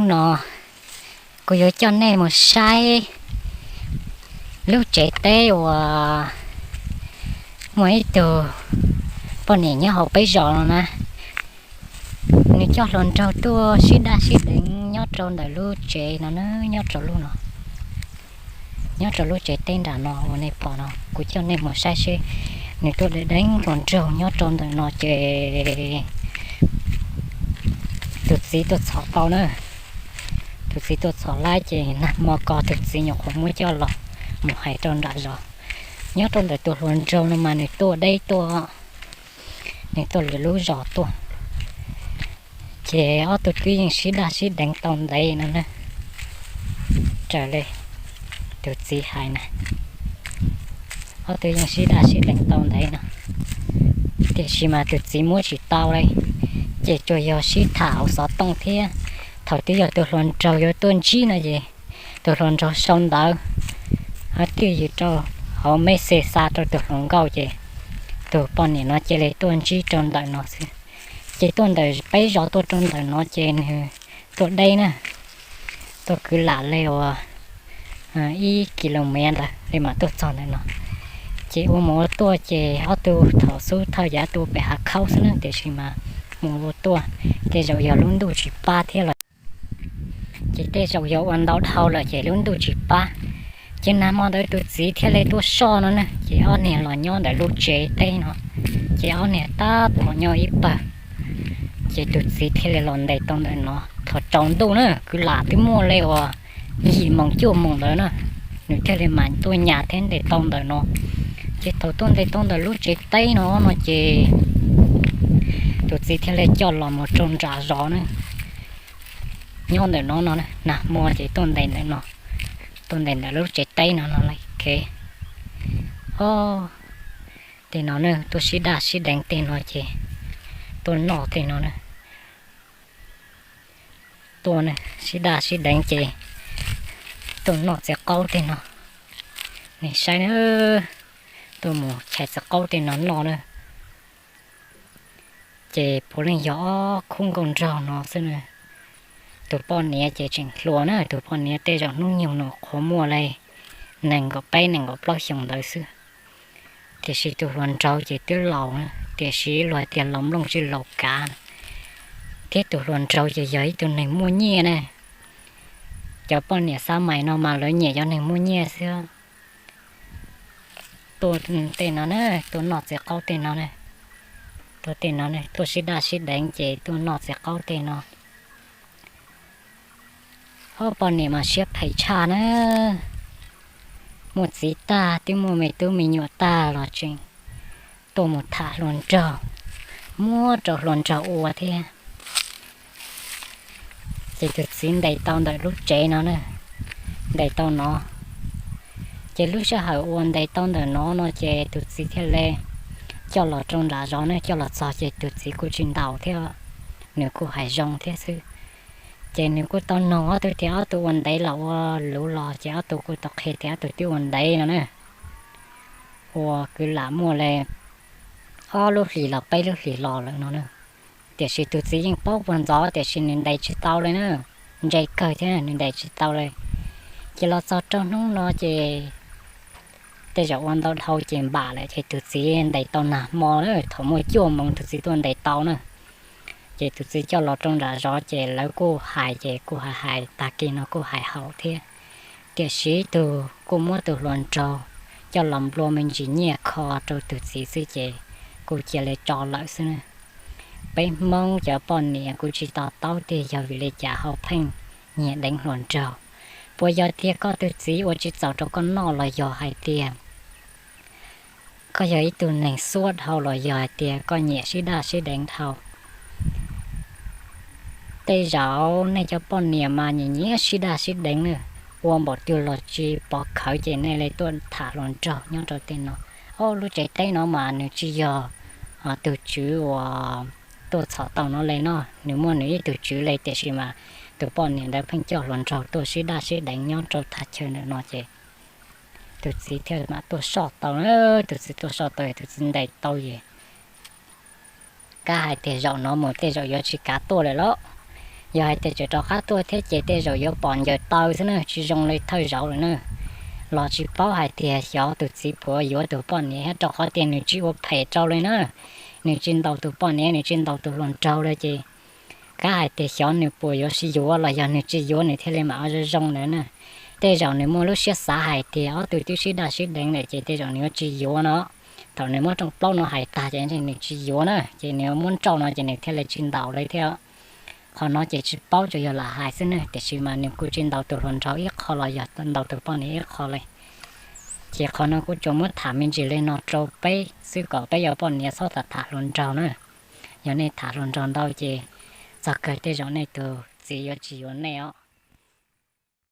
Hnub no kuv yuav coj nej mus saib lub tsev teb uas muaj ib tug poj niam nyob hauv peb zos no na. Nws coj hluas nraug tuaj sib daj sib deev nyob rau ntawm lub tsev no na, nyob rau lub no, nyob rau lub tsev teb nram no uas nej pom no. Kuv coj nej mus saib seb nws tuaj deev deev hluas nraug nyob rau ntawm no ces tus txiv tuaj txhom tau na. Tus txiv tuaj txhom lawm ces nag hmo ko tus txiv nyuam qhuav muab coj los mus hais rau nram zos. Nyob rau ntawm tus hluas nraug no mas nws tuaj deb tuaj, nws tuaj lwm lub zos tuaj, ces ob tug twb yeej sib daj sib deev tau ntev no na. Raws li tus txiv hais na, ob tug yeej sib daj sib deev tau ntev no, tiam sis mas tus txiv muab tsis tau li, ces tsuas yog sib tham hauv xov tooj thiab. Thaum twg yog tus hluas nraug yuav tuaj ntsib no ces tus hluas nraug sau ntawv twj ywm rau hauv message xa rau tus hluas nkauj ces tus poj niam no cia li tuaj ntsib rau ntawm no xwb. Ces tuaj ntawm peb zos tuaj rau ntawm no ces nws tuaj deb na, tuaj kwv lam li uas ib kis lus mev ntawd li mam tuaj txog ntawm no. Ces ua mus ua tuaj ces ob tug thaum xub thawj ces ob tug pem hav khaub xwb na, tiam sis mas mus ua tuaj tej zaum yog lub ntuj tsis pab thiab los, ces tej zaum yog ua ntau dhau lawm ces lub ntuj tsis pab. Ces nag hmo ntawd tus txiv thiaj li tuaj soj no na, ces ob niag los nyob ntawm lub tsev teb no, ces ob niag tab tom nyob ib pawg. Ces tus txiv thiaj li los ntes tau ntawm no thaum tsaus ntuj na, kwv lam twb muaj li uas yim moos cuaj moos ntawd na, nws thiaj li mam tuaj nyas thiab ntes tau ntawm no. Ces thaum tuaj ntes tau ntawm lub tsev teb no no ces tus txiv thiaj li coj los mus rau nram zos na, nyob ntawm no no, nag hmo ces tuaj ntes ntawm no, tuaj ntes ntawm lub tsev teb no no. Ob, tej no na tuaj sib daj sib deev tej no ces tuaj noj tej no na, tuaj sib daj sib deev ces tuaj noj txiv qaub tej no. Nej saib na, tuaj mus chais txiv qaub tej no noj na. Ces puav leej yog ob khub nkauj nraug no xwb na. Tus poj niam ces tseem hluas na, tus poj niam tej zaum hnub nyoog no qhuav muaj li nees nkaum peb nees nkaum plaub xyoos ntawd xwb. Tiam sis tus hluas nraug ces twb laus na, tiam sis luag tias laus nplooj tsis laus kav na. Thiab tus hluas nraug ces yog ib tug neeg muaj nyiaj na. Cov poj niam xab mais no mas lawv nyiam cov neeg muaj nyiaj xwb. Tuaj tej no na, tuaj noj txiv qaub tej no, tuaj tej no, tuaj sib daj sib deev ces tuaj noj txiv qaub tej no. Ob poj niam mas siab phem tshaj na, muaj txiv tag twb muaj me tub me nyuam tag los tseem tuaj mus tham hluas nraug, muab rau hluas nraug ua thiab. Ces tus txiv ntes tau ntawm lub tsev no, ntes tau no. Ces lub sij hawm uas ntes tau ntawm no no ces tus txiv thiaj li coj los rau nram zos ne, coj los txog ces tus txiv kuj tsis ntaus thiab, nws kuj hais zoo thiab xwb. Ces nws kuj tau noog ob tug tias ob tug ua ntev los ua luv los, ces ob tug kuj tau qhia tias ob tug twb ua ntev no na, ua kwv lam muaj li ob lub hlis los peb lub hlis los lawm no na. Tiam sis tus txiv yeej paub puag ntxov tiam sis nws ntes tsis tau li na, ntse kawg thiab nws ntes tsis tau li. Ces los txog rau hnub no ces tej zaum ua ntau dhau ces npam lawm ces tus txiv ntes tau nag hmo na, thaum muaj cuaj moos tus txiv tuaj ntes tau na. Ces tus txiv coj los rau nram zos ces lawv kuj hais ces kuj hais hais tag kis no kuj hais haum thiab. Tiam sis tus kuj muab tus hluas nraug coj los nplua me ntsis nyiaj kho rau tus txiv xwb ces kuj cia li tso lawm xwb na. Peb Hmoob cov poj niam kuj tsis to taub tiag yog vim li cas ho pheej nyiag deev hluas nraug. Puas yog tias koj tus txiv ua tsis txaus rau koj noj los yog hais tias koj yog ib tug neeg xuab dhau los yog hais tias koj nyiam sib daj sib deev dhau. Tej zaum nej cov poj niam mas nyiam nyiam sib daj sib deev na, ua npaum twg los tsis pov khawv ces nej li tuaj tham hluas nraug nyob rau tej no. Ob lub tsev teb no mas nws tsis yog tus tswv uas tuaj txhom tau no li no, nws muaj nws ib tug tswv li tiam sis mas tus poj niam ntawd pheej coj hluas nraug tuaj sib daj sib deev nyob rau thaj chaw ntawm no ces tus txiv thiaj mam tuaj soj tau na. Tus txiv tuaj soj tau, tus txiv ntes tau es kav hais tias zaum no mus tej zaum yuav tsis kav tuaj lawm lauj. Yog hais tias tseem rov qab tuaj thiab ces tej zaum yuav pom ncaws taw xwb na, tsis zoo li thawj zaug lawm na. Los tsis paub hais tias xyov tus txiv puas yuav tus poj niam thiab, rau qhov tias nws tsis ua phem rau li na. Nws tsis ntaus tus poj niam, nws tsis ntaus tus hluas nraug li ces kav hais tias xyov nws puas yuav sib yuav los yog nws tsis yuav nws thiaj li mam ua zoo zoo ntawd na. Tej zaum nws muaj lub siab xav hais tias ob tug twb sib daj sib deev lawm ces tej zaum nws yuav tsis yuav no. Thaum nws muab rooj plaub no hais tag ces ntshe nws tsis yuav na, ces nws muab nrauj no ces nws thiaj li tsis ntaus li thiab. Qhov no ces tsis paub, tsuas yog lam hais xwb ne, tiam sis mas nws kuj tsis ntaus tus hluas nraug ib qho los yog ntaus tus poj niam ib qho li. Ces qhov no kuv tsuas muab tham me ntsis li no rau peb xwb kom peb ua poj niam txhob tham tham hluas nraug na. Yog nej tham hluas nraug ntau ces txog kawg tej zaum nej tus txiv yuav tsis yuav nej os.